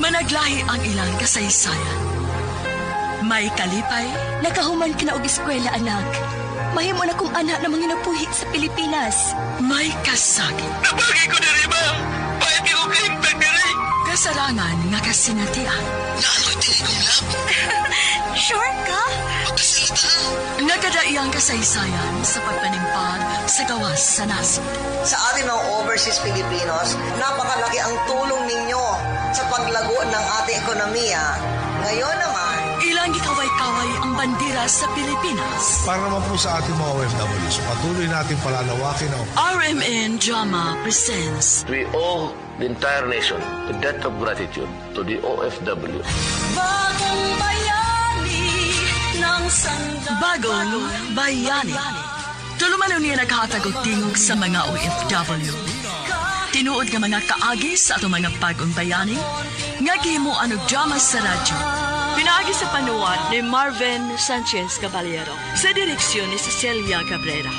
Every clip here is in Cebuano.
Managlahi ang ilang kasaysayan. May kalipay, Nakahuman ka na og eskwela, anak. Mahimo na kong anak na manginabuhi sa Pilipinas. May kasakit. Nabagay ko diri ba? Pwede ko kahimtang diri. Kasarangan nga kasinatian. Naaloy diri kong lab. Sure ka? Pagkasalita. Nagkadaiyang kasaysayan sa pagpanimpag sa gawas sa nasod. Sa ating mga overseas Filipinos, napakalaki ang tulong ninyo sa paglago ng ating ekonomiya. Ngayon naman, Ilang gikaway-kaway ang bandera sa Pilipinas. Para naman po sa ating mga OFWs, patuloy natin palalawakin ang RMN Drama presents We owe the entire nation the debt of gratitude to the OFW. Bagong bayani ng Bagong Bayani. Tulumanon niya naghatag og tingog sa mga OFW. Tinuod nga mga kaagi sa atong mga bagong bayani, nga gihimuan og drama sa radyo. Pinaagi sa panuwat ni Marvin Sanchez Caballero sa direksyon ni Cecilia Cabrera.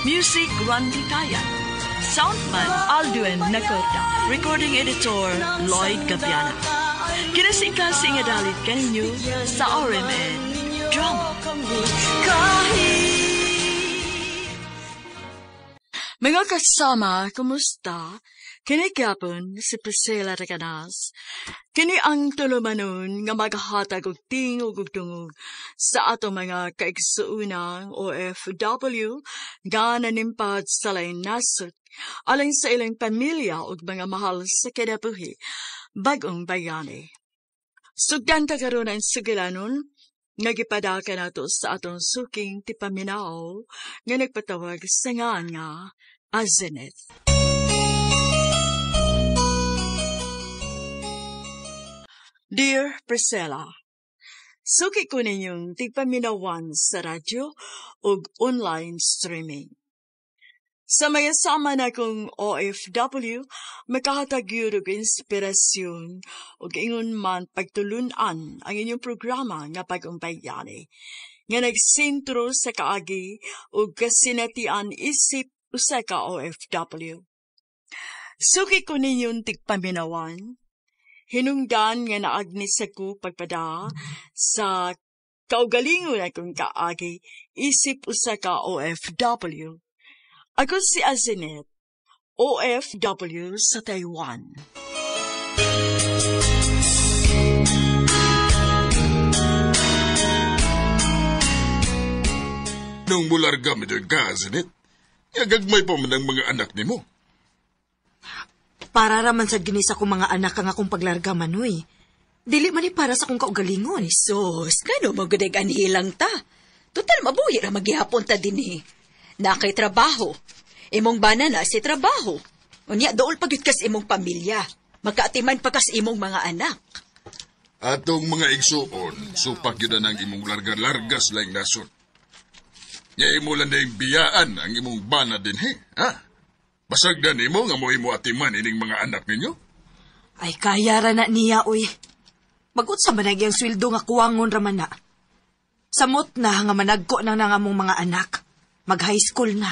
Music, Randy Kayan. Soundman, Alduin Nacorda. Recording editor, Lloyd Gabiana. Kinasingkasing nga dalit kaninyo sa RMN Drama. Mga kasama, kumusta? Kini gyapon si Priscilla Recanas. Kini ang tulumanon nga maghatag og tingog ug dungog sa atong mga kaigsuonang OFW nga nanimpad sa laing nasod alang sa ilang pamilya ug mga mahal sa kinabuhi, bagong bayani. Sugdan ta karon ang sugilanon nga gipadaka nato sa atong suking tipaminaw nga nagpatawag sa ngan nga Azeneth. Dear Priscilla, suki ko ninyong tigpaminawan sa radyo ug online streaming. Sa mga sama na kong OFW, makahatag yun og inspirasyon ug ingon man pagtulunan ang inyong programa nga Bagong Bayani, nga nagsentro sa kaagi ug kasinatian isip usa ka OFW. Suki ko ninyong tigpaminawan, hinungdan nga naagnis ako pagpada sa kaugalingon akong kaagi isip usa ka OFW. Ako si Azenet, OFW sa Taiwan. Nung mularga mi doon ka, Azenet, gagmay pa man ang mga anak nimo. Para raman sa ginis akong mga anak ang akong paglarga, Manoy. Dili man ni para sa akong kaugalingon. Ay, sus, ngano magudag anhilang ta? Total, mabuhi ra maghihapon ta dinhi. Na kay trabaho. Imong bana na si trabaho. Unya, dool pa gyud kas imong pamilya. Makaatiman pa kas imong mga anak. Atong mga igsuon, supak yun ang imong larga-larga sa laing nasod. Nya imo lang na biyaan ang imong bana dinhi, ha? Basag na nimo nga mo imo atiman ining mga anak ninyo? Ay, kaya ra na niya, uy. Magunsa man ang iyang sweldo nga kuwangon ra man na. Samot na nga managko na nang among mga anak. Mag-high school na.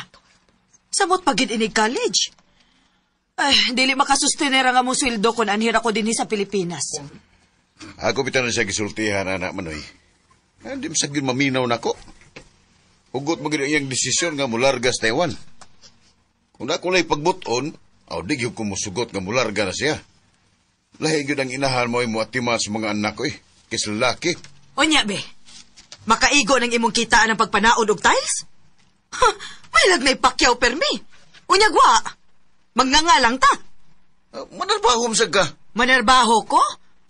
Samot pa gid inig college. Ay, dili makasustenera ang among sweldo kung anhira ko dinhi sa Pilipinas. Ako bitaw na siya gisultihan, anak Manoy. Hindi mo sa maminaw nako. Hugot mo gid ang iyang desisyon nga mularga sa Taiwan. Kung ako na'y pagbuton, aw di gyud ko musugot nga mularga na siya. Lahi gyud ang inahan mo ay muatima sa mga anak ko eh. Kis lalaki. Unya be, makaigo ng imong kitaan ang pagpanaod og tiles? Ha, may lagnay pakyaw permi. Unya gwa, magngangalang ta. Manarbaho mo sad ka. Manarbaho ko?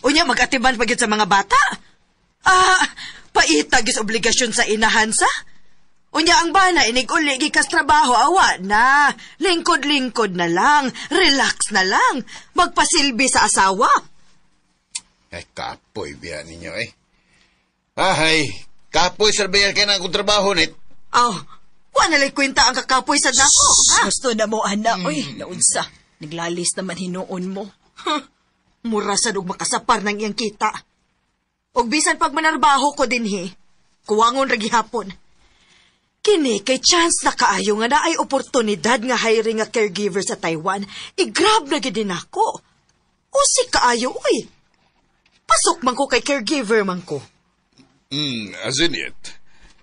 Unya magatiman pa gyud sa mga bata. Ah, paitag is obligasyon sa inahan sa. Unya ang bana inig uli gikas trabaho awa na. Lingkod-lingkod na lang, relax na lang, magpasilbi sa asawa. Ay, kapoy biya ninyo eh. Ahay, kapoy sa biya kay na akong trabaho nit. Aw, wa na lay kwenta ang kakapoy sa nako. Ha? Gusto na mo, anak. Uy, naunsa. Naglalis naman hinuon mo. Huh, mura sad og makasapar ng iyang kita. Og bisan pag manarbaho ko dinhi, kuwangon ra gihapon. Kini kay chance na kaayo nga naay oportunidad nga hiring nga caregiver sa Taiwan, i-grab na gid din ako. Usik kaayo, uy. Pasok man ko kay caregiver man ko. Azinet,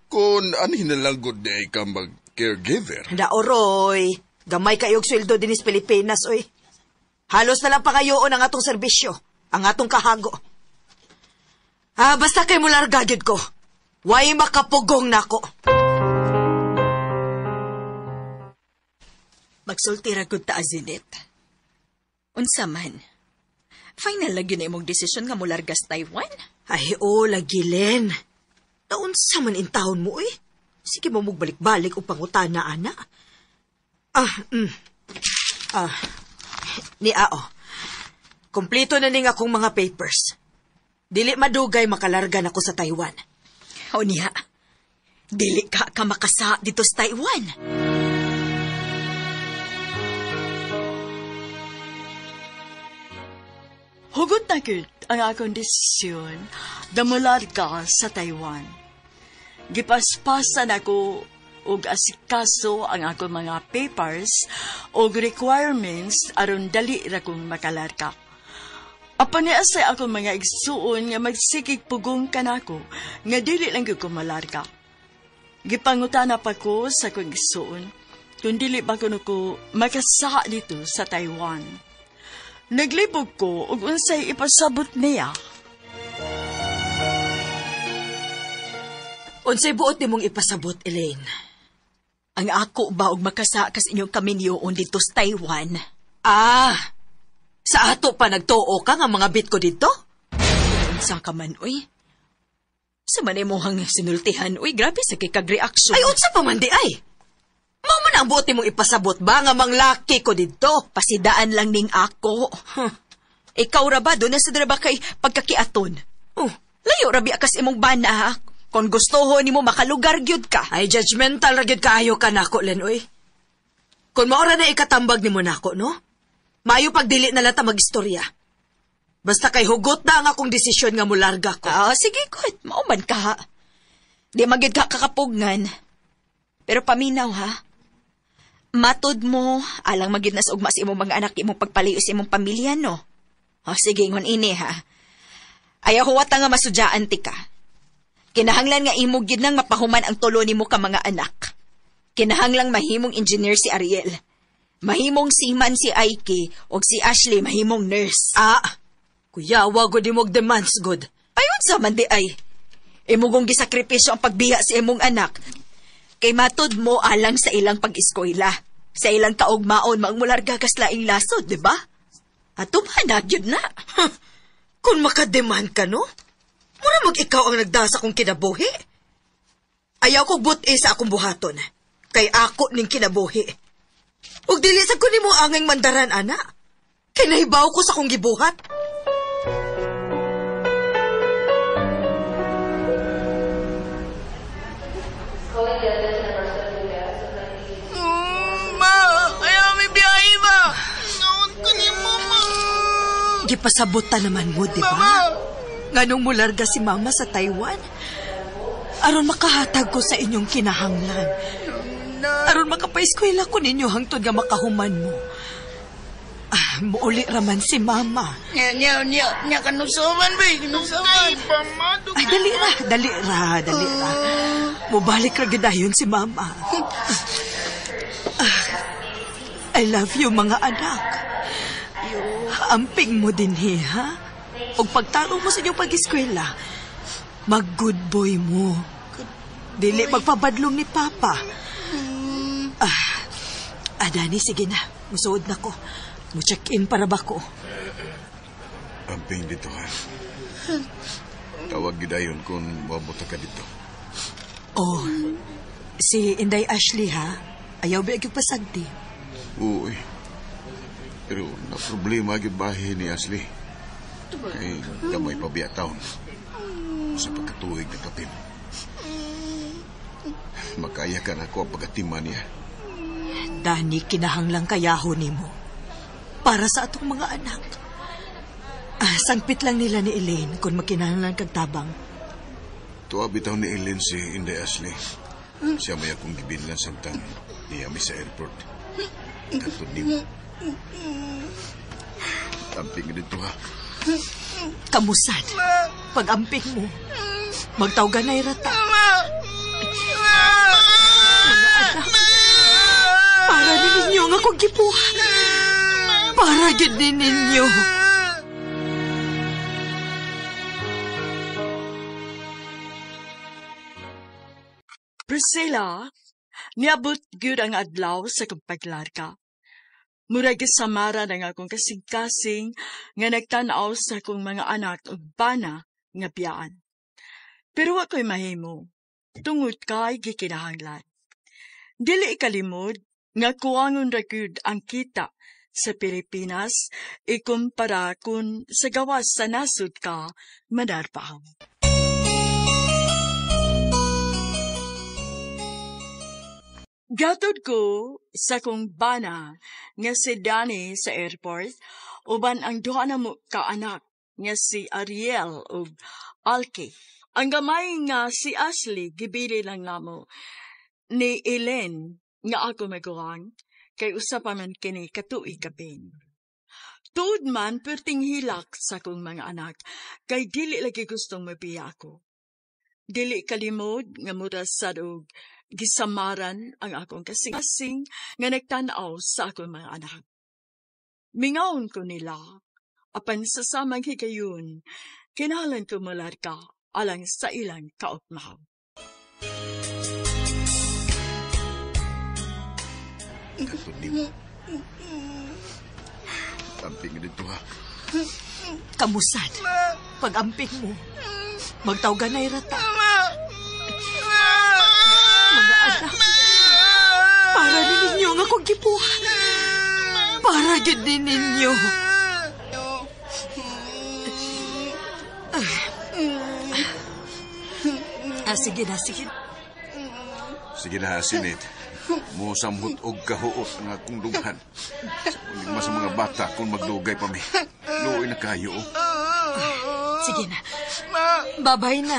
kung anhin na lang good day ka mag-caregiver. Daoroy, gamay kayog sweldo dinis Pilipinas, oy. Halos na lang pangayoon ang atong serbisyo, ang atong kahago. Ah, basta kay mularga gyud ko. Way makapugong nako. Magsulti ra gud ta, Azinet. Unsa man? Final lagi na imong desisyon nga mulargas Taiwan? Ay, o, lagi, Len. Naunsa man intahon mo, eh. Sige mo magbalik-balik o pangutana, ana. Ni ao. Kompleto na ning akong mga papers. Dili madugay makalarga na ko sa Taiwan. O niya, dili ka makasa dito sa Taiwan. Hugot na gud ang akong desisyon damularga sa Taiwan. Gipaspasan ako og asikaso ang akong mga papers og requirements aron dali ra kong makalarga. Apan niya sa akong mga igsuon nga magsigig pugong kanako nga dili lang gyud ko malarga. Gipangutana pa ko sa akong igsuon kung dili ba kuno ko makasa dito sa Taiwan. Naglibog ko og unsay ipasabot niya. Unsay buot nimong ipasabot, Elaine? Ang ako ba og makasa kas inyong kaminyoon dito sa Taiwan? Ah, sa ato pa nagtuo ka nga mga bit ko dito? Unsa ka man, uy? Sa man imong sinultihan, uy, grabe sa kay kag-reaksyon. Ay, unsa pa man di ay? Mao man ang buot nimong ipasabot ba nga manglaki ko dito? Pasidaan lang ning ako. Huh. Ikaw ra ba doon na sa ba kay pagkakiaton? Oh, layo ra biya kas imong bana ha. Kung gusto nimo makalugar gyud ka. Ay, judgmental ra gyud kaayo ka nako, Len, uy. Kung maora na ikatambag nimo nako, no? Maayo pagdili na lang ta magistorya. Basta kay hugot na ang akong desisyon nga mularga ko. Ah, sige, good. Mao man ka ha. Di magyud ka kakapugngan. Pero paminaw ha. Matod mo, alang magyud na sa ugma sa imong mga anak, imong pagpalayo sa imong pamilya, no? O, sige, ngon ini ha. Ayaw huwata nga masudyaan ti ka. Kinahanglan nga imo gyud nang mapahuman ang tulo nimo ka mga anak. Kinahanglang mahimong engineer si Ariel. Mahimong seaman si Aiki og si Ashley mahimong nurse. Ah, kuya, wa gud imong demands good. Ayon sa man di ay. Imong gisakripisyo ang pagbiya sa imong anak. Kay matod mo alang sa ilang pag-eskwela. Sa ilang kaugmaon maangmularga kas laing lasod, di ba? At tumanag yun na. Huh. Kung makademand ka, no? Mura mag-ikaw ang nagdasa kong kinabuhi. Ayaw kong buti sa akong buhaton. Kay ako ning kinabuhi. Ug dili sa ko nimo anging mandaran, ana. Kay nahibaw ko sa akong gibuhat. Ma, ayaw may biyahe ba? Noon ko ni Mama. Gipasabutan naman mo, di ba? Mama! Nganong mularga si Mama sa Taiwan? Aron makahatag ko sa inyong kinahanglan. Aron makapaeskwela ko ninyo hangtod nga makahuman mo. Ah, muuli raman si Mama. Nya, nya, nya, nya, kanusaman ba? Kanusaman. Ay, dali ra, dali ra, dali ra. Mubalik ra gyud si Mama. Ah, I love you, mga anak. Amping mo din, he, ha? Og pagtarong mo sa inyong pag-eskwela, mag-good boy mo. Dili magpabadlong ni Papa. Ah, Dani, sige na. Musuod na ko. Mo-check-in para ba ko? Amping dito, ha? Tawag gidayon kung mabuta ka dito. Oh, si Inday Ashley, ha? Ayaw ba yung pasagdi? Oo, eh. Pero na problema gyud bahay ni Ashley. Kay gamay pa biya taon. Sa pagkatuig na kapin. Makaya ka na ako ang pagkatima niya. Dani, kinahanglang kayaho nimo. Para sa atong mga anak. Ah, sangpit lang nila ni Elaine kung makinahanglan kag tabang. Tuwa bitaw ni Elaine si Inday Ashley. Siya may akong gibinlan samtang niya mi sa airport. Katod nimo. Tamping dito ha. Kamusan. Pag-amping mo. Magtawganay rata. Mga anak. Para ninyo ang akong gibuhat. Para gid ninyo. Priscilla, niabot gyud ang adlaw sa kong paglarga. Murag gisamara ang akong kasing-kasing nga nagtan-aw sa akong mga anak ug bana nga biyaan. Pero wa ko'y mahimo, tungod kay gikinahanglan. Dili ikalimod nga kuwangon ra gyud ang kita sa Pilipinas ikumpara kun sa gawas sa nasud ka manarbaho. Gatod ko sa kong bana nga si Danny sa airport uban ang duha na mo kaanak nga si Ariel ug Alki. Ang gamay nga si Ashley gibili lang namo ni Elaine nga ako maguwang kay usa pa man kini katuig kapin. Tuod man perting hilak sa kong mga anak kay dili lagi gustong mabiya ako. Dili kalimod nga mura sad og gisamaran ang akong kasing-kasing nga nagtan-aw sa akong mga anak. Mingawon ko nila, apan sa samang higayon, kinahanglan ko malarga alang sa ilang kaugmaw. Amping dito ha. Kamusan, pag-amping mo, magtawganay rata. Mga anak, para ninyo ang akong gibuhat. Para gid ninyo. Sige na, sige. Sige na, Sinit. Musamhot og kahuot ang akong dughan. Sa ulig sa mga bata kung magdugay pa mi. Luoy na kayo. Sige na. Babay na.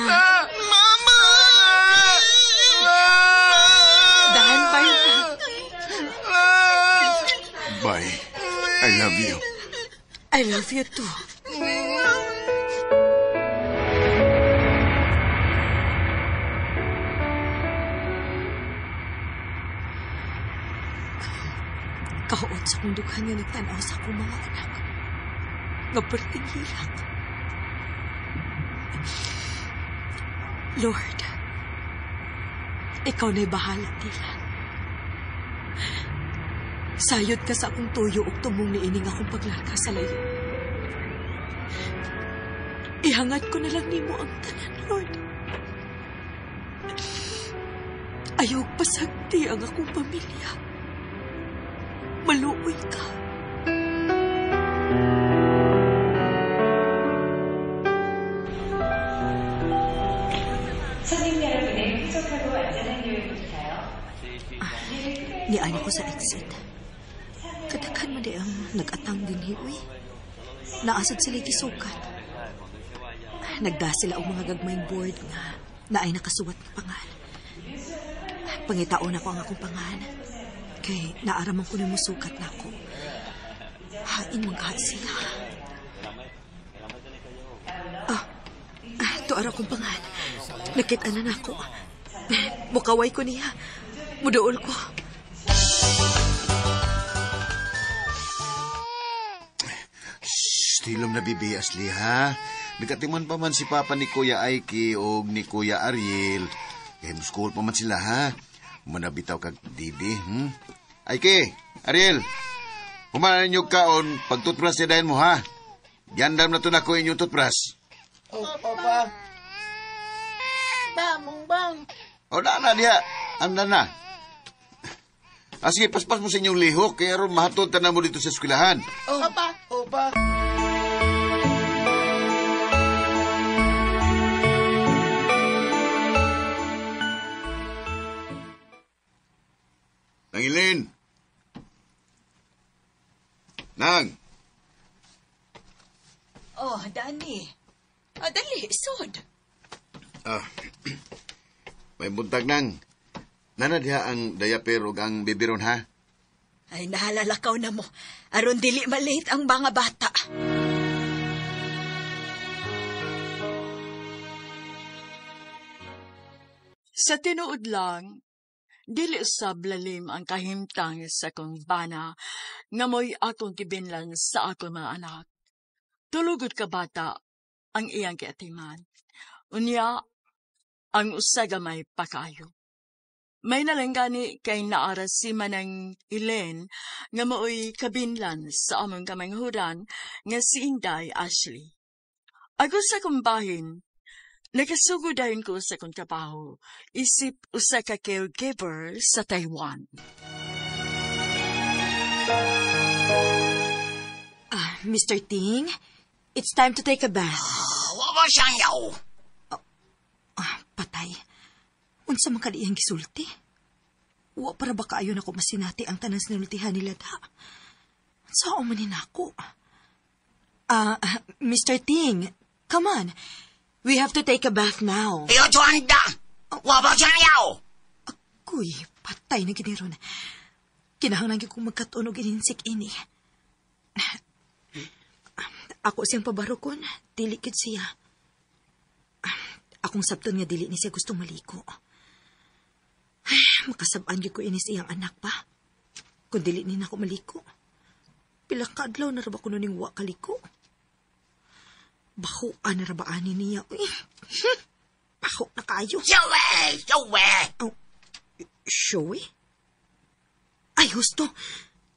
Mama! Dahan, bye na. Bye. I love you. I love you too. Kahuot sa kong dughan nga nagtanaw sa akong mga anak. Nga perting hilak. Lord, ikaw na'y bahala nila. Sayod ka sa akong tuyo ug tumong niining akong paglarga sa layo. Ihangat ko na lang nimo ang tanan, Lord. Ayaw pasagti ang akong pamilya. Maluoy ka. Niani ko sa exit. Kadaghan man di ang nag-atang din hiwi. Naasad sila gisukat. Nagda sila og mga gagmayng board nga naay nakasuwat nga pangan. Pangitaon ako ang akong pangan. Kay naaraman ko na musukat na ako. Hain mong sila. Tuara akong pangan. Nakita na nako. Mukaway ko niya. Muduol ko. Stilom na bibi, Ashley, ha? Nagkatiman pa man si Papa ni Kuya Aiki o ni Kuya Ariel. Kaya mo school pa man sila, ha? Manabitaw kag didi, Aiki, Ariel, humanan ninyo kaon, pag-toothbrush niya dahil mo, ha? Yandam na to na ko inyong toothbrush. Oh, Papa. Ba, mong bang. O, na diya. Anda na. Sige, paspas mo sa inyong lihok, kaya ron mahatod ta na mo dito sa eskwelahan. Oh, Papa. Oh, pa. Nangilin. Nang. Oh, Danny. Dali, sod. May buntag nang. Nana diha ang diaper ug ang bibiron, ha? Ay, nahalalakaw na mo. Aron dili malate ang mga bata. Sa tinuod lang, dili usab lalim ang kahimtang sa akong bana nga mo'y akong gibinlan sa akong mga anak. Tulugod ka bata ang iyang giatiman. Unya, ang usa gamay pa kaayo. May nalanggani kay naara si Manang Elen nga maoy kabinlan sa among kamanghuran nga si Inday Ashley. Ako sa kumbahin, nakasugod dayon ko sa akong trabaho, isip usa ka caregiver sa Taiwan. Mr. Ting, it's time to take a bath. Wa siyang yaw. Patay. Unsa man kali iyang gisulti? Wa para ba kaayo nako masinati ang tanan sinultihan nila da? Unsa man ni nako? Mr. Ting, come on. We have to take a bath now. Iyo, Juanda! Wa ba siyang yaw? Ako'y patay na giniron. Kinahanglan gyud kong magkat-on og ininsik ini. Ako siyang pabarukon, dili gyud siya. Akong sabton nga dili ni siya gustong maliko. Ay, makasab-an gyud ko ini sa iyang anak pa. Kung dili ni nako maliko. Pila ka adlaw na ra ba kuno ning wa kaliko? Bahuan na ra ba ani niya? Uy, baho na kaayo. Showe! Showe! Oh, showe? Ay, husto.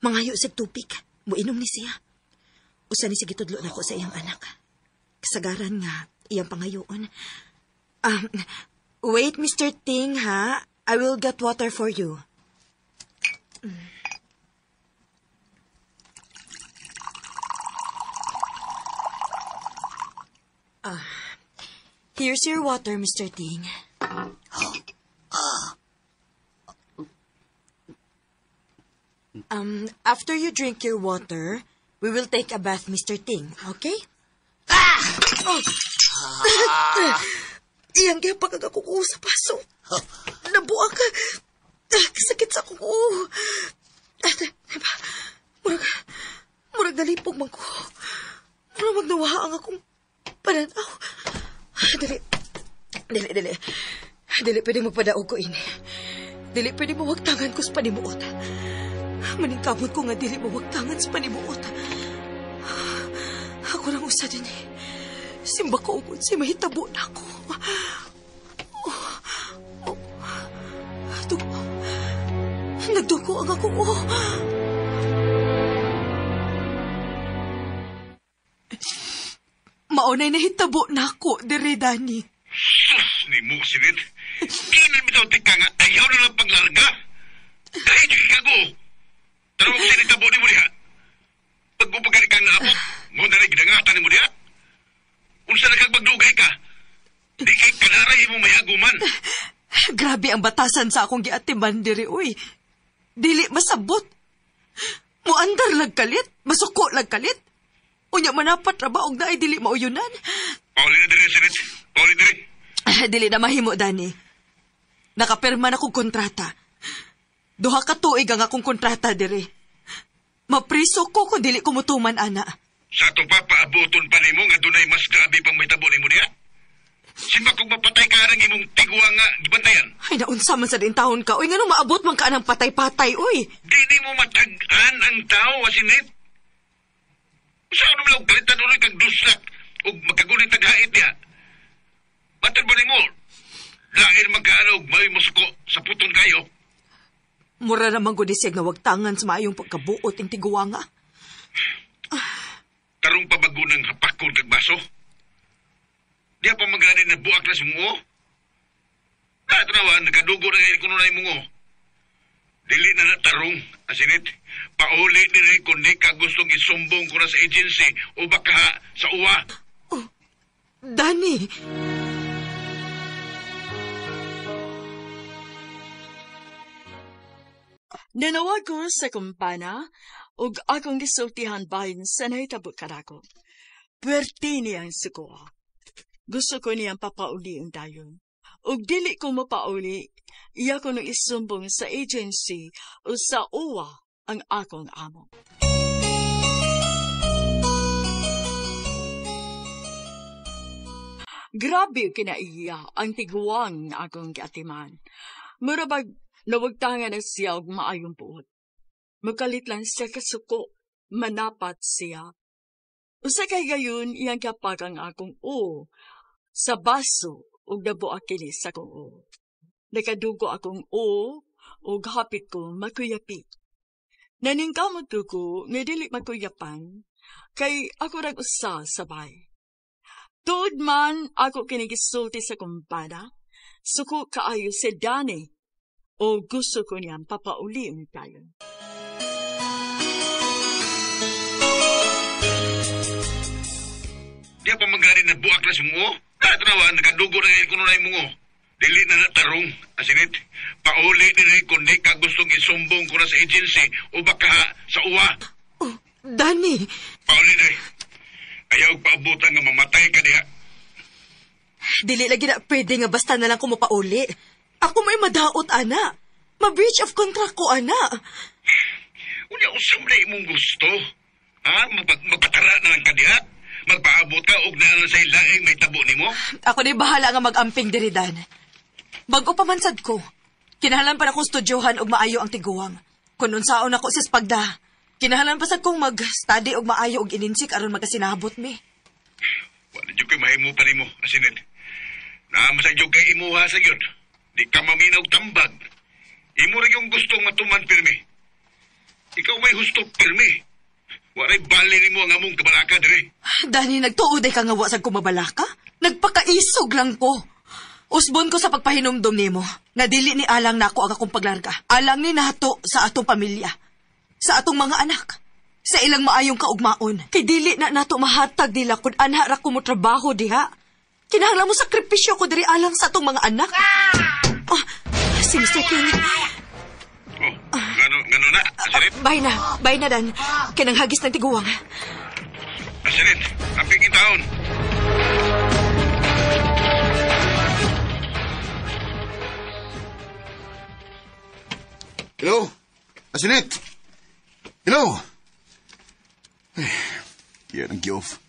Mangayo sa tubig. Muinom ni siya. Usa ni siya gitudlo nako sa iyang anak. Kasagaran nga iyang pangayoon. Wait, Mr. Ting, ha? I will get water for you. Here's your water, Mr. Ting. After you drink your water, we will take a bath, Mr. Ting, okay? Oh. Iyang gihapag ang akong sa paso. Nabuak ka. Sakit sa akong uo. Murag nalipog man ko. Murag magnawaha ang akong pananaw. Dili. Dili, dili. Dili pwede magpadaog ko ini. Dili pwede mawagtangan ko sa panimuot. Maningkamot ko nga dili mawagtangan sa panimuot. Ako lang usa din eh. Simba ko ugod si mahitabo na ako. Oh, oh. Dugo. Nagdugo ang akong uo. Maunay nahitabo na ako, dire, Danny. Sus ni mo, Sinet. Kinan bitaw tika nga ayaw na lang paglarga. Dahil di ka ko. Tanong ko sinitabo ni mo diha. Pagpupagani kang naabot, mo na rin ginangatan ni mo diha. Unsa na kag magdugay ka? Di kay kanaray mo mayaguman. Grabe ang batasan sa akong giatiman diri, uy. Dili masabot. Muandar lag kalit, masuko lag kalit. Unya manapat ra ba og naay dili mauyunan? Pauli na diri, Sinet. Pauli diri. Dili na mahimo, Dani. Nakapirma na kong kontrata. 2 ka tuig ang akong kontrata diri. Mapriso ko kung dili ko mutuman, ana. Sa ato pa, paaboton pa nimo nga dunay mas grabe pang mahitabo nimo diha. Simba kung mapatay ka ng imong tigwa nga gibantayan. Ay, naunsa man sa din taon ka. Uy, nganong maabot man ka ng patay-patay, uy. Dili mo matag-an ang tao, Asinet. Saan mo lang kalitan uloy kag duslak ug magkagulit taghait niya? Matag ba nimo? Lain magkaano og may musuko sa puton kayo. Mura naman ko disig nga wagtangan sa maayong pagkabuot ang tiguwa nga. Tarong pabago ng hapakon kag baso? Di pa magani na buak na sa mungo? Natanawa, nakadugo na ngayon kuno na yung mungo. Dili na natarong, asinit. Pauli din eh kung di ka gustong isumbong ko na sa agency o baka sa uwa. Oh, Danny! Nanawag ko sa kumpana ug akong gisultihan bahin sa nahitabo karako. Puwerte niyang suko. Gusto ko niyang papauli ang dayon. Ug dili ko mapauli, iya ko nung isumbong sa agency o sa uwa ang akong amo. Grabe kinaiya ang tiguang akong giatiman. Mura bag nawagtangan na siya og maayong buot. Magalit lang siya kasuko, manapat siya. Usa kay gayon iyang kapag ang akong o sa baso ug nabuak kini sa akong o. Nakadugo akong o ug hapit ko makuyapi. Naningkamot ko nga dili makuyapan kay ako rag usa sa bay. Tuod man ako kinigisulti sa kumpana, suko kaayo si Danny o gusto ko niyang papauliin tayo. Di pa magari na buak na sumuo. Tanawa, nakadugo na ngayon kuno na yung. Dili na natarong, asinit. Pauli din kung di ka gustong isumbong ko na sa agency o baka sa uwa. Oh, Danny! Pauli na. Ayaw paabutan nga mamatay ka diha. Dili lagi na pwede nga basta na lang ko mapauli. Ako may madaot, ana. Ma-breach of contract ko, ana. Unya, usam na imong gusto. Ha? Magpatara na lang ka diha? Magpaabot ka og naa sa ilaing may tabo nimo? Ako na bahala nga mag-amping diri, Dan. Bago pa man sad ko. Kinahanglan pa na akong studyohan og maayo ang tiguang. Kung unsaon ako sa spagda, kinahanglan pa sad kong mag-study og maayo og ininsik aron magkasinabot mi. Wala jud ko'y mahimo pa nimo, asinit. Naama sa jud kay imuha sa yun. Di ka maminaw tambag. Imo rin yung gustong matuman pirmi. Ikaw may husto pirmi. Walay bali nimo ang among kabalaka diri. Dani, nagtuod ay ka nga wa sad ko mabalaka? Nagpakaisog lang ko. Usbon ko sa pagpahinumdom nimo nga dili ni alang nako ang akong paglarga. Alang ni nato sa atong pamilya, sa atong mga anak, sa ilang maayong kaugmaon. Kay dili na nato mahatag nila kung anha ra ko mo trabaho diha. Kinahanglan mo sakripisyo ko diri alang sa atong mga anak. Oh, si Mr. King. Oh, ngano na? Asirit? Bye na, Dan. Kinanghagis ng tiguang. Asirit, aping taon. Hello? Asinet? Hello? Ay, yan ang gi-off.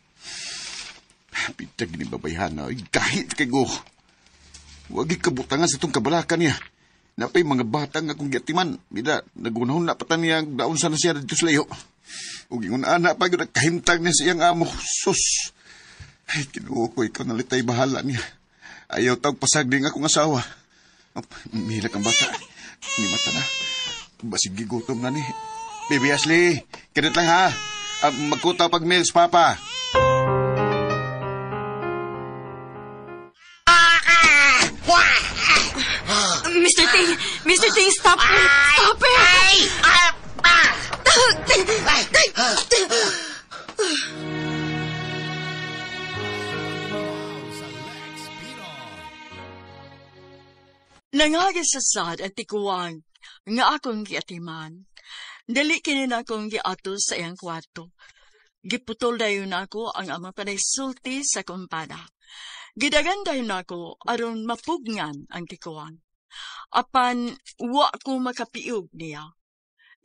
Pitag ni babayhana. Ay, kahit kay go. Huwag ikabutangan sa itong kabalakan niya. Napay mga batang akong giatiman. Bida, nagunahon na patan niya daon sa na siya dito sa layo. Ug ingon ana pa gyud kahimtang niya sa iyang amo. Sus! Ay, Kinuo ko, ikaw nalitay bahala niya. Ayaw tawag pasagding akong asawa. Oh, mihilak ang bata. Ni mata na. Basig gigutom na ni. Baby Ashley, kinit lang ha. Magkuta pag meals, Papa. Mr. Ting! Mr. Ting, stop it! Stop it! Nangagi sa sad ang tikuwang nga akong giatiman. Dali kini na akong giato sa iyang kwarto. Giputol dayon nako ang amang panaysulti sa kumpana. Gidagan dayon nako aron mapugnan ang tikuwang. Apan wa ko makapiog niya.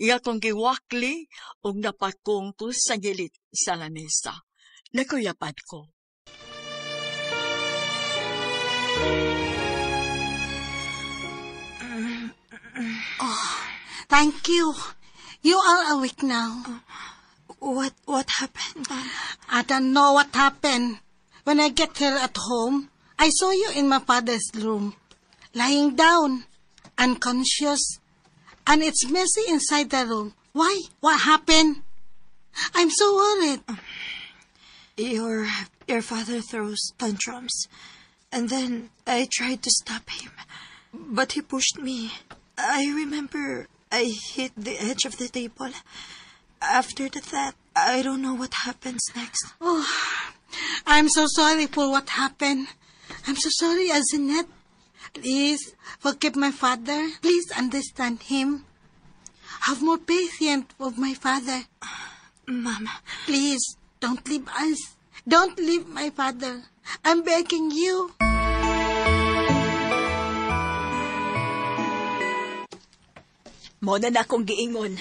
Iya kong giwakli ug napakong ko sa gilit sa lamesa. Nakuyapan ko. Oh, thank you. You are awake now. What happened? I don't know what happened. When I get here at home, I saw you in my father's room, lying down, unconscious, and it's messy inside the room. Why? What happened? I'm so worried. Your father throws tantrums, and then I tried to stop him, but he pushed me. I remember I hit the edge of the table. After that, I don't know what happens next. Oh, I'm so sorry for what happened. I'm so sorry, Azinet. Please forgive my father. Please understand him. Have more patience with my father. Mama. Please, don't leave us. Don't leave my father. I'm begging you. Mo na na akong giingon.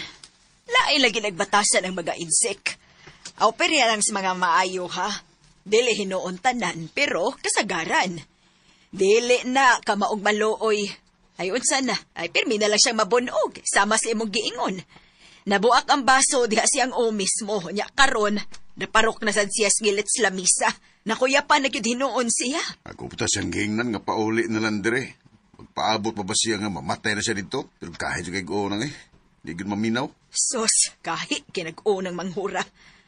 Lain lagi nagbatasan ang mga insek. Aw, pero lang sa mga maayo, ha? Dili hinuon tanan, pero kasagaran. Dili na kamaog maluoy. Ay unsa na, ay pirmi na lang siyang mabunog, sama sa imong giingon. Nabuak ang baso diha siyang o mismo, nya karon, naparok na sad siya sa ngilit sa lamisa. Nakuya pa na gyud hinuon siya. Ako pa siyang gihingnan nga pauli na lang dire. Magpaabot pa ba siya nga mamatay na siya dito? Pero kahit yung kay nang eh. Di gyud maminaw. Sos, kahit kinag-unang manghura.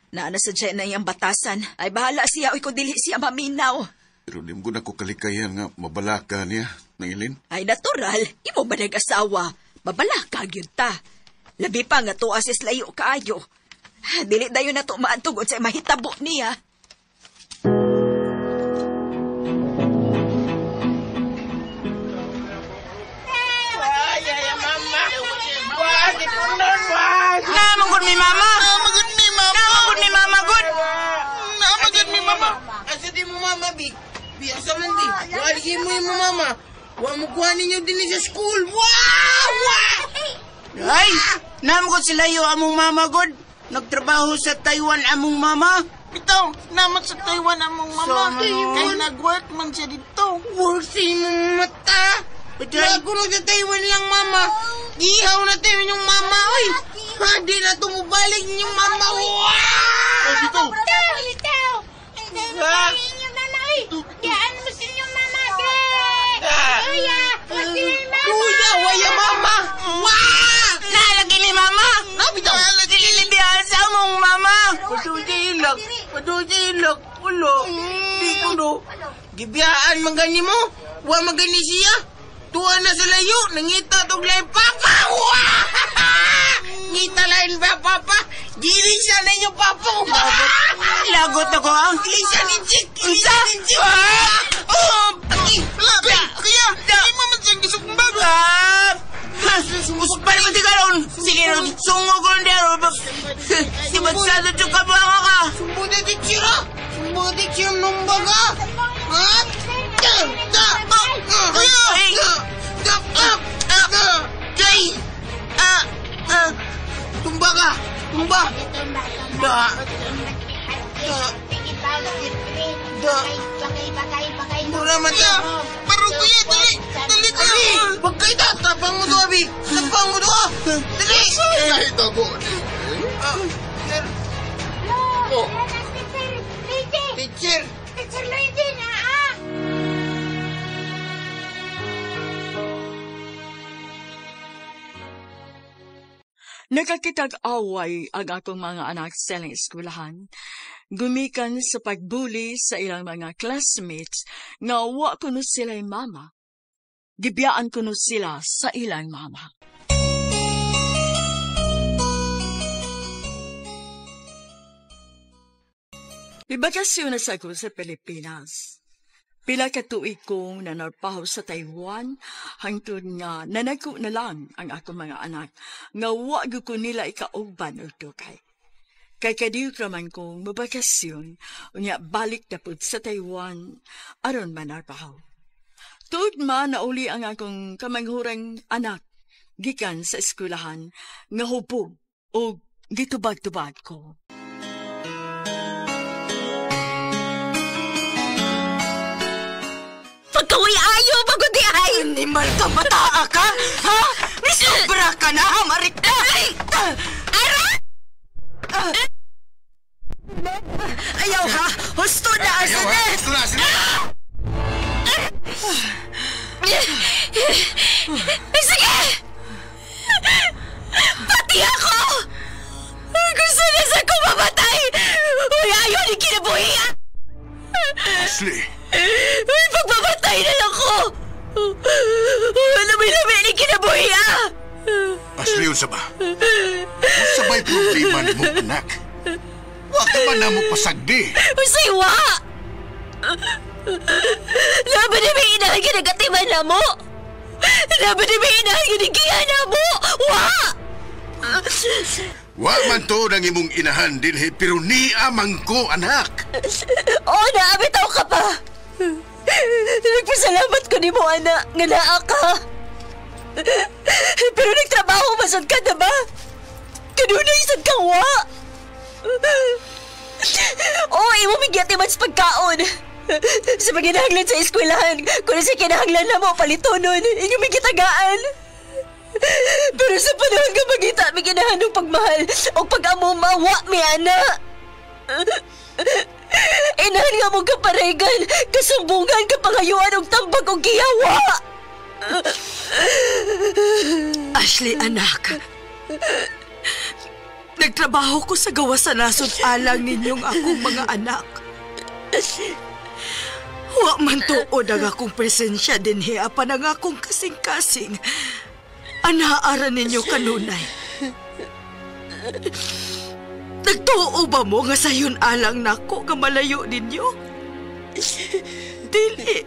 Naana sa dyan na iyang batasan. Ay bahala siya oy kung dili siya maminaw. Pero di mo ko kalikayan nga mabalaka niya ng ilin. Ay natural, imo ba nag-asawa? Mabalaka gyud ta. Labi pa nga tuwa siya layo kaayo. Dili dayon na to maantog unsay mahitabo niya. Namagod mi mama. Namagod mi mama. Namagod mi mama gud. Namagod mi mama. Asa di mo mama bi? Bi asa man bi? Waligi mo yung mama. Wa mo kuha ninyo din sa school. Wow! Wow! Ay, namagod sila yo among mama gud. Nagtrabaho sa Taiwan among mama. Bitaw, naman sa Taiwan among mama. So, kay nag-work man siya dito. Work sa imong mata. Bago na sa Taiwan lang mama. Gihaw na tayo yung mama, oy. Ha, di na tumubalik yung mama. Wow! Ay, bitaw. Bitaw! Ang mama, oy. Diyan mo sa inyong mama, de. Kuya, Kuya, waya mama. Wow! Nalagi ni mama. Bitaw. Dililibihan sa among mama. Paduti ilok. Paduti ilok. Ulo. Di ko no. Gibiyaan man gani mo. Wa man gani siya. Tuwa na sa layo, nangita tog lain papa. Wah! Ngita lain ba papa? Gili siya na inyong papa. Lagot ako ah. Gili siya ni Chick. Gili siya ni Chick. Oh, aki. Kuya, hindi mo man siyang gisumbag. Usok pa naman di ka ron. Sige ron, sungo ko ron dero. Si Magsado tiyong kabuanga ka. Sumbuti di Chira. Sumbuti Chira numbaga. Ha? Kuya! Tumba ka! Tumba! Da! Da! Da! Mura mata! Pero kuya, dali! Dali kuya! Huwag kayo ta! Tapang mo to, Abi! Tapang mo to! Dali! Kahit ako! Sir! Oh! Teacher! Teacher Luigi na ah! Nakakitag-away ang akong mga anak sa ilang eskwelahan. Gumikan sa pagbuli sa ilang mga classmates nga wa kuno sila'y mama. Gibiyaan kuno sila sa ilang mama. Ibakasyon na sa ako sa Pilipinas. Pila ka tuig kong nanarpaho sa Taiwan, hangtod nga nanago na lang ang akong mga anak, nga wa gyud ko nila ikauban og dugay. Kay kadiyot raman kong mabakasyon, unya balik na pud sa Taiwan, aron manarpaho. Tuod man nauli ang akong kamanghurang anak, gikan sa eskwelahan, nga hubog og gitubag-tubag ko. Pagkaway ayo, bago di ay! Animal ka, bataa ka! Ha? Sobra ka na, hamarik ka! Ara! Ayaw ha! Husto na, Ayaw ha! Husto na, asine! Sige! Pati ako! Gusto na sa ko mamatay! Uy, ayaw ni kinabuhi! Ashley! Uy, pagmamatay na lang ko! Wala may labi ni kinabuhi, ah! Ashley, unsa ba? Unsa ba'y problema ni mo, anak? Wa ka man na mo pasagdi. Unsay wa? Laban ni may inahan ginagatiman na mo! Laban ni may inahan ginigihan na mo! Wa! Wa man to ng imong inahan dinhi, pero niamang ko, anak. Oo na, bitaw ka pa. Nagpasalamat ko ni mo, anak, nga naa ka. Pero nagtrabaho masad ka na ba? Kanunay sad kang wa. Oo, imo migyatiman sa pagkaon. Sa paginahanglan sa eskwelahan, kung sa kinahanglan na mo, palitonon, inyo migitagaan. Pero sa panahon nga magita, may ginahan ng pagmahal o pag-amuma, wa mi ana. Inahan nga mong kaparegan, kasumbungan, kapangayuan, og tambag og giyawa. Ashley, anak. Nagtrabaho ko sa gawas sa nasod alang ninyong akong mga anak. Wa man tuod ang akong presensya dinhi apan ang akong kasing-kasing. Anaara ninyo kanunay. Nagtuo ba mo nga sayon alang nako nga malayo ninyo? Dili.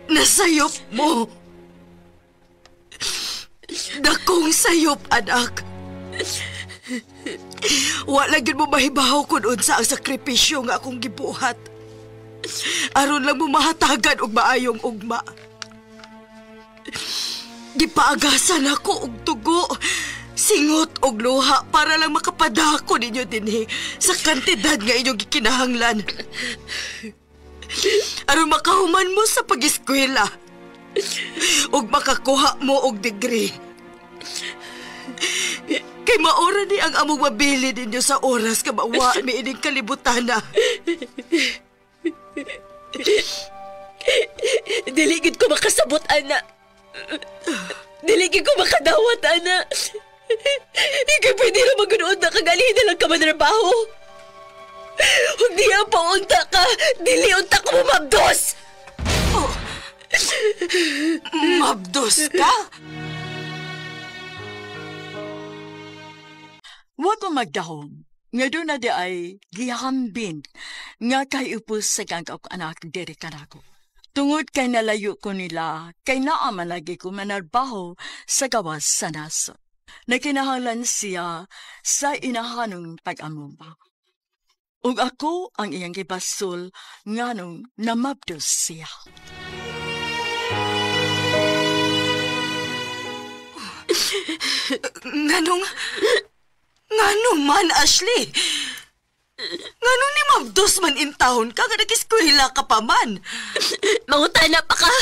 Nasayop mo. Dakong sayop, anak. Wala gyud mo mahibaw kun unsa ang sakripisyo nga akong gibuhat. Aron lang mo mahatagan og maayong ugma. Gipaagasan ako og dugo, singot og luha para lang makapadako ninyo dinhi sa kantidad nga inyong gikinahanglan. Aron makahuman mo sa pag-eskwela ug makakuha mo og degree. Kay maora ni ang among mabili ninyo sa oras ka mawa miining kalibutana. Dili gid ko makasabot, ana. Dili gid ko makadawat, ana. Ikay pwede na magunood na kagalihin na lang ka manrabaho. Huwag niya paunta ka. Dili unta ko mabdos. Oh. Mabdos ka? Wa ko magdahom. Nga doon na di ay gihambin nga kay upos sa kang anak diri kanako. Tungod kay nalayo ko nila, kay naaman lagi ko manarbaho sa gawas sa nasod. Nakinahanglan siya sa inahanong pag-amuma. Ug ako ang iyang gibasol nganong namabdos siya. Nganong... Ngano man, Ashley? Nganong ni mabdos man in town ka, nga nag-eskwela ka pa man? Mangutana pa ka?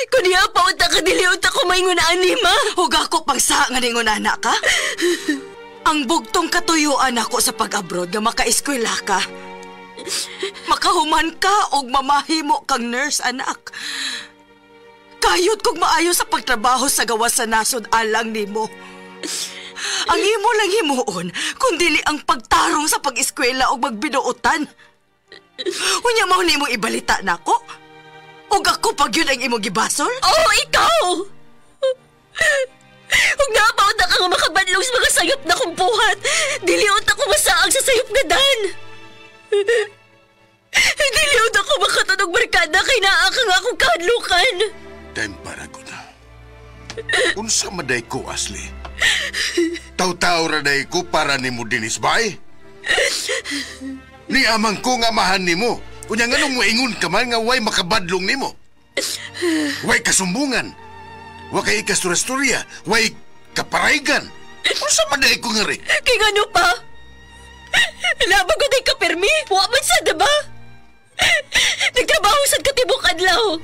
Kung niya paunta ka, dili unta ko maingon na anima. Huwag ako pagsa nga ningon anak ka. Ang bugtong katuyuan ako sa pag-abroad nga maka-eskwela ka. Makahuman ka og mamahimo kang nurse, anak. Kayod kog maayo sa pagtrabaho sa gawas sa nasod alang nimo. Ang imo lang himuon, kundili ang pagtarong sa pag-eskwela o magbinuotan. Unya mao nimo ibalita nako? Ug ako pag yun ang imong gibasol? Oo, ikaw! Ug napaot na kang makabadlong sa mga sayop na kong buhat. Dili unta ko masaag sa sayop nga dan. Dili unta ko makatunog barkada kay naa ka nga akong kahadlukan. Time para ko na. Unsa maday ko, Ashley? Taw-taw ra day ko para nimo dinis bay. Ni amang ko nga amahan nimo. Unya nganong moingon ka man nga way makabadlong nimo. Way kasumbungan. Wa kay ikasturasturya, way kaparaygan. Unsa man day ko nga ri? Kay ngano pa? Labag ko day kapirmi. Wa man sad, diba? Nagtrabaho sad katibok adlaw.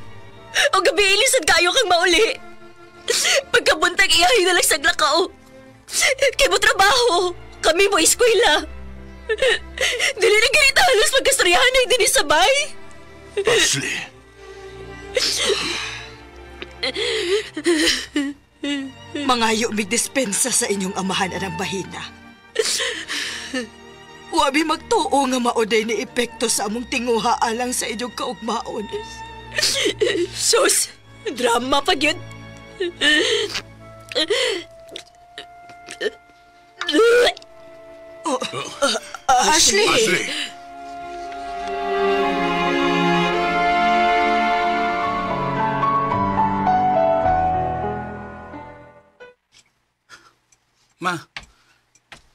O gabi ilisad kayo kang mauli. Pagkabuntag iyahin na lang sa lakaw. Kay mo trabaho, kami mo eskwela. Dili na ganito halos magkastoryahan ay din sabay. Ashley. Mangayo mig dispensa sa inyong amahan anang bahina. Wabi magtuo nga maoday ni epekto sa among tinguha alang sa inyong kaugmaon. Sus, drama pa yun. Oh, Ashley. Ashley. Ma,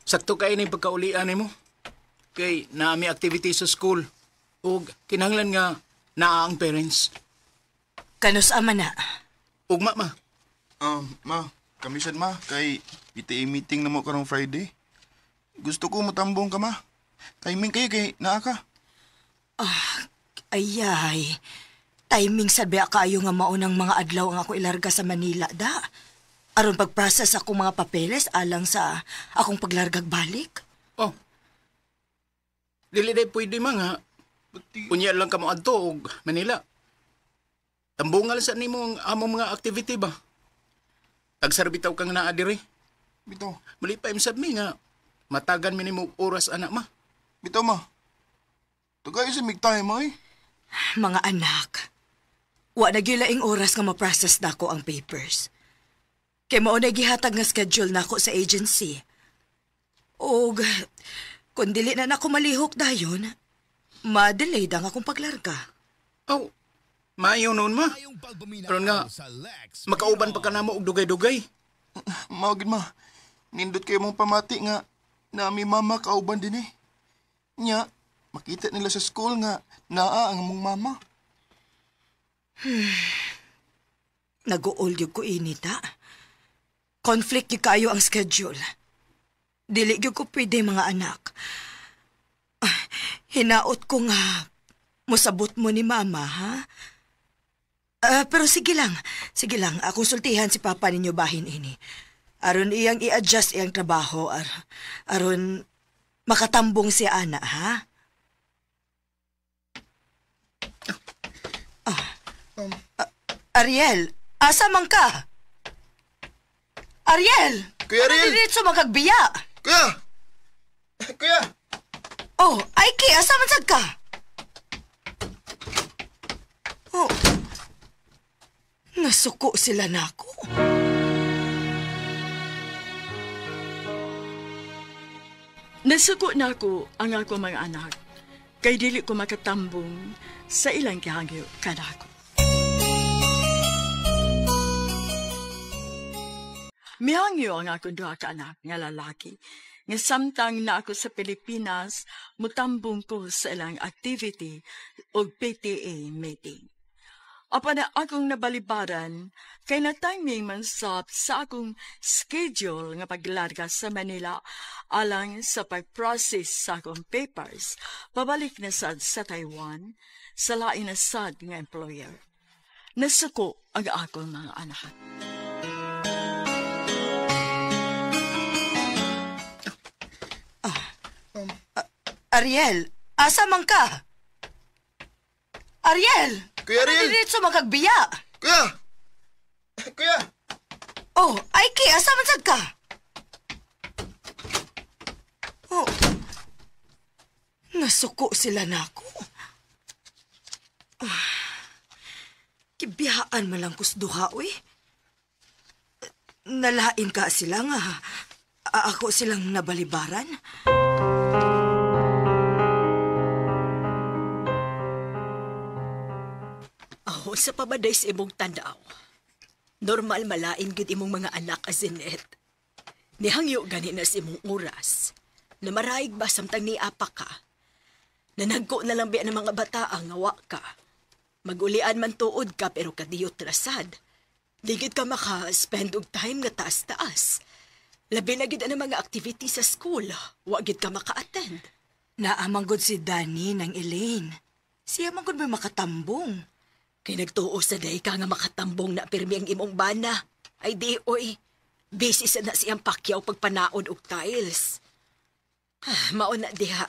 sakto kayo na yung pagkaulian mo. Kay naami activity sa school. Ug kinahanglan nga naa ang parents. Kanus ama na? Ugma, ma. Ma, kamisad ma, kay PTA meeting na mo karong Friday. Gusto ko mutambong ka, ma. Timing kayo kay naa ka. Ah, ayay. Timing sad ba kaayo nga maunang mga adlaw ang ako ilarga sa Manila, da. Aron pag-process akong mga papeles alang sa akong paglargag balik. Oh. Dili day pwede ma nga. Unya lang ka mo adto og Manila. Tambungal sa nimo ang among mga activity ba? Tagsarbitaw kang naa diri. Bitaw. Malipay sab mi nga matagan mi nimo oras anak ma. Bitaw ma. Tagay sa mig time ay. Mga anak, wa na gyud laing oras nga ma-process nako ang papers. Kay mao na gihatag nga schedule nako sa agency. Og kung dili na nako malihok dayon, ma-delay ang akong paglarga. Oh, maayo noon ma. Aron nga, makauban pa ka namo og dugay-dugay. Mao gid ma. Nindot kayo mong pamati nga nami mama kauban din eh. Nya, makita nila sa school nga naa ang among mama. Nag-uol gyud ko init ha. Conflict gyud kaayo ang schedule. Dili gyud ko pwede mga anak. Hinaot ko nga mosabot mo ni mama, ha? Pero sige lang, konsultihan si papa ninyo bahin ini. Aron iyang i-adjust iyang trabaho, aron makatambong si ana, ha? Ariel, asa man ka? Ariel! Kuya Ariel! Ano dito magagbiya? Kuya! Kuya! Oh, Aiki, asa man sad ka? Oh. Nasuko sila nako. Nasuko nako ang ako mga anak. Kay dili ko makatambong sa ilang gihangyo kanako. Mihangyo ang akong duha ka anak nga lalaki. Nga samtang na ako sa Pilipinas, mutambong ko sa ilang activity o PTA meeting. Apan na akong nabalibaran, kay na-timing man sab sa akong schedule nga paglarga sa Manila alang sa pag-process sa akong papers, pabalik na sad sa Taiwan, sa lain na sad nga employer. Nasuko ang akong mga anak. Ariel, asa man ka? Ariel! Kuya Ariel! Ano dito magagbiya? Kuya! Kuya! Oh, Aiki, asa man sad ka? Oh. Nasuko sila nako. Kibiyaan man lang kus duha, uy. Nalain ka sila nga. Ako silang nabalibaran. Oh, sa pabaday sa imong tanaw. Normal malain gud imong mga anak, Azinet. Nihangyo gani na sa imong oras. Na maraig ba samtang niapa ka? Nanagko na lang biya ng mga bata ang ngawa ka. Magulian man tuod ka pero kadiyot rasad. Di gid ka maka-spend og time nga taas-taas. Labi na gid ang mga activity sa school. Wa gid ka maka-attend. Naamang gud si Danny ng Elaine. Siya man gud may makatambong. Kay nagtuo sa day ka nga makatambong na pirmi ang imong bana. Ay di, oy. Busy sa na siyang pakyaw pagpanaod og tiles. Mao na diha.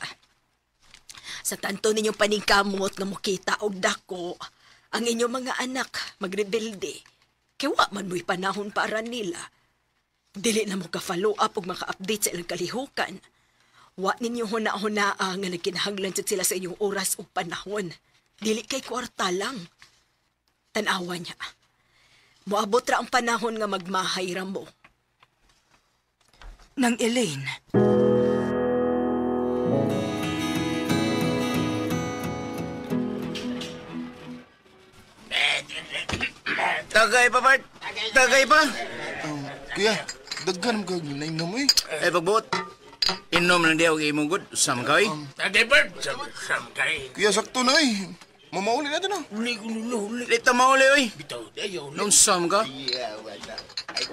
Sa tanto ninyong paningkamot nga mukita og dako, ang inyong mga anak magrebelde. Kay wa man mo'y panahon para nila. Dili na mo ka-follow up og maka-update sa ilang kalihukan. Wa ninyo huna-hunaa nga nagkinahanglan sila sa inyong oras ug panahon. Dili kay kwarta lang. Tanawa niya. Moabot ra ang panahon nga magmahay ra mo. Nang Elaine. Tagay pa, Bart. Tagay pa. Kuya, daghan mo kag nainom eh. Eh, pagbuot. Inom lang diyaw kay imong good. Sam ka eh. Tagay, Bart. Sam kay. Kuya, sakto na eh. Mamauli na ito na. Uli ko nulo, uli. Lita mauli, oy. Bitaw, ayaw. Nung sam ka?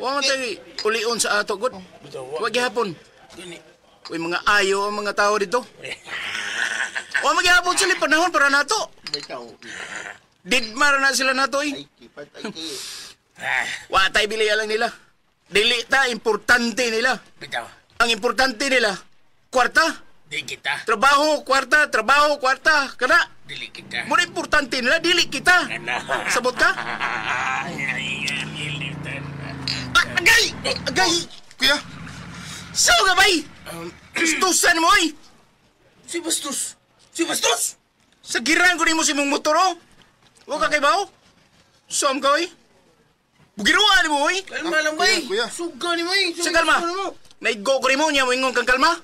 Wa man tayo ulion sa ato, good. Wa gihapon. Uy, mga ayo ang mga tao dito. O magyapon sila panahon para nato. Didmar na sila nato eh. Wa tay bili lang nila. Dili ta importante nila. Bitaw. Ang importante nila, kwarta. Di kita. Trabaho, kwarta, trabaho, kwarta. Kana. Dili kita. Muna importante nila, dili kita. Sabot ka? Agay! Agay! Kuya! Sao ka bay? Bastusan mo ay! Si Bastos! Si Bastos! Sa giran ko nimo si mong motor oh! Huwag ka kay bao? Suam ka oy? Bugiruan mo oy! Kalma lang bay! Kuya, Suga ni mo eh! Sa kalma! Naigo ko nimo niya mo ingon kang kalma?